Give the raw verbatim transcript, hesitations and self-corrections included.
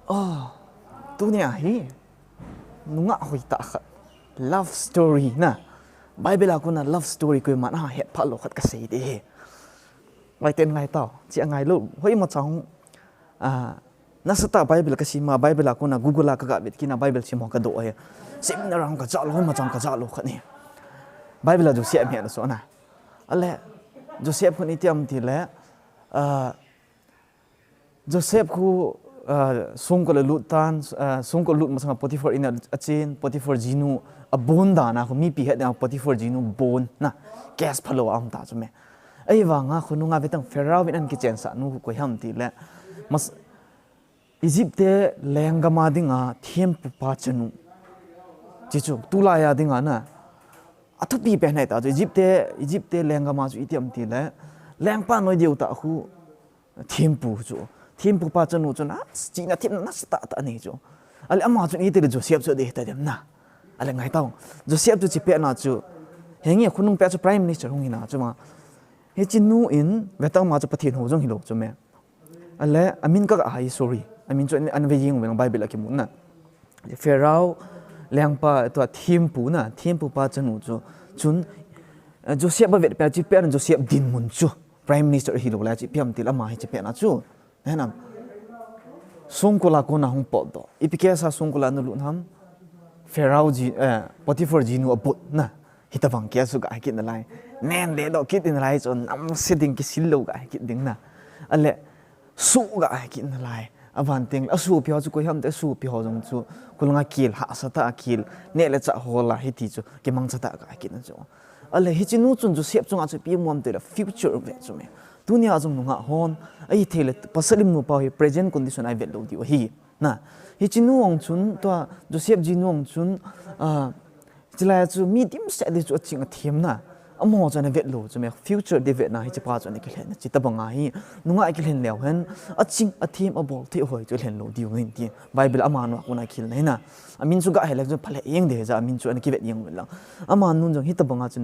Oh, tunia hi nungah hoitah khat, love story na, Bible a kona love story koiman ahet phah lou khat kasei ding ahi. Ngaiten ngai tao, chi angai lou, hoima chang, ah, nasatah Bible kasim a, Bible a kona Google a kaga vet kit a, Bible sim ho kadoh ahi. Seminar a kaja lou, hoima chang kaja lou khat ahi. Bible a Joseph hi ana so na. Ale, Joseph khu iti ham tile, ah, Joseph khu, ah, songkul a lut tan, ah, songkul lut masang a Potiphar in a achen, Potiphar jinu abon dan a khu mipi het ding a Potiphar jinu bon na, case phalou a um ta chu me. Ahivanga khonunga vetang Pharaoh in ana kichensah nu koi ham tile, mas, Egypt te lenggam a dinga thempupa chanu. Chi chu, tulai a dinga na, athupi pen ahi ta chu, Egypt te, Egypt te lenggam a chu iti ham tile, lengpa noi diu tah khu, thempu chu. Thempupa chanu chu na, chihna themna nasatah tah anei chu. Ale ama chu itile Joseph chu adei ta dem na. Ale ngai tao. Joseph chu chi pet na chu, henge khonung pet chu Prime Minister hung hina chu ma. Hiche nu in, vetang ama chu Pathen hou jong hilou chu me. Ale, amin kaga hai, sorry. Amin chu ana ve jeng uvin Bible a kimu na. Pharaoh lengpa tua thempu na, thempupa chanu chu. Chun, eh, Joseph avet pet, chi pet na Joseph dinmun chu. Prime Minister hilou le chi pet ham tile ama hi chi pet na chu. Henam. Songkul a kona hung potdoh. Ipi case a songkul a ana lut ham. Pharaoh ji, eh, Potiphar jinu abon na. Hitobang case chu ga hi kit nalai. Nen le doh kit nalai chu, namse ding kisil lou ga hi kit ding na. Ale, soh ga hi kit nalai. Aban teng, asopi ho chu koi ham tile, asopi ho jong chu, khulanga kel, hahsa tah a kel, neh le chah hol a hiti chu, kimangcha tah ga hi kit na chu. Ale, hiche nu chun Joseph chunga chu ipi amu ham tile, future ve chu me. Tunia jong nungah hon, ahithei le, pasal lim nupa hi present condition a ivet lou diu ahi. Na, hiche nu jong chun, tua, Joseph jinu jong chun, ah, Chulai chu mi dimset ding chu aching athem na. Amaho chu ana vet lou chu me, future ding vetna hiche pa chu ana kilhen na, chutobang a hi. Nungah kilhen leu hen, aching athem abol thei ho chu lhen lou diu ahin ti. Bible amanu a kona kihilna hi na. Amin chu ga he le chu phalheh jeng ding ahi ja, amin chu ana kivet jeng uvin lang. Amanun jong hitobang a chu